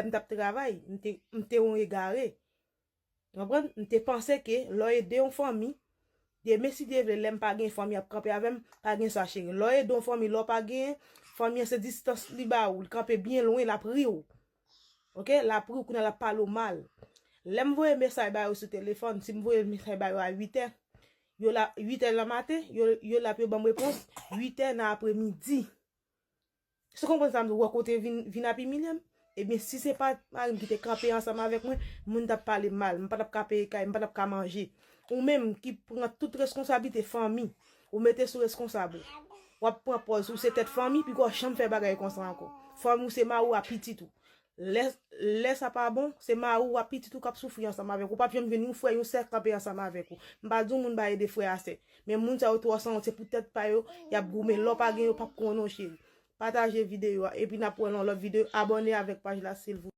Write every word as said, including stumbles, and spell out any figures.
m t ap travay, m te, m te yon egare. Ou konprann? M te panse ke lè w ede yon fanmi, demen si Dye vle, lè m pa gen fanmi ap kanpe avè m, pa gen sa cheri. Lè w ede yon fanmi, lè w pa gen, fanmi an se distans li ba ou, li kanpe byen lwen, l ap ri w. Oke? L ap ri w, kounye a l ap pale w mal. Lè m voye mesaj ba yo sou telefòn, si m voye mesaj ba yo a uit è, yo la, uit è nan maten, yo, yo la pou yo ban m repons, uit è nan apremidi. Èske w konprann sa m di w? Wè kote vin, vin ap imilye m? Ebyen, si se pa mari m ki te kanpe ansanm avèk mwen, moun t ap pale m mal, m pa t ap ka peye kay, m pa t ap ka manje. Ou menm ki pran tout reskonsablite fanmi, ou mete sou reskonsab ou. W ap pran pòz ou se tèt fanmi, piga w janm fè bagay konsa ankò. Fanmi w se mari w ak pitit ou. Lè, lè sa pa bon, se mari w ak pitit ou k ap soufri ansanm avèk ou. P ap janm jwenn yon frè, yon sè kanpe ansanm avèk ou. M pa di w moun pa ede frè a sè. Men moun sa yo twò sanwont, se pou tèt pa yo, y ap goumen. Lè w pa gen yo, p ap konnen w cheri. Pataje videyo a, epi n ap wè nan lòt videyo. Abòne avèk paj la, silvouplè.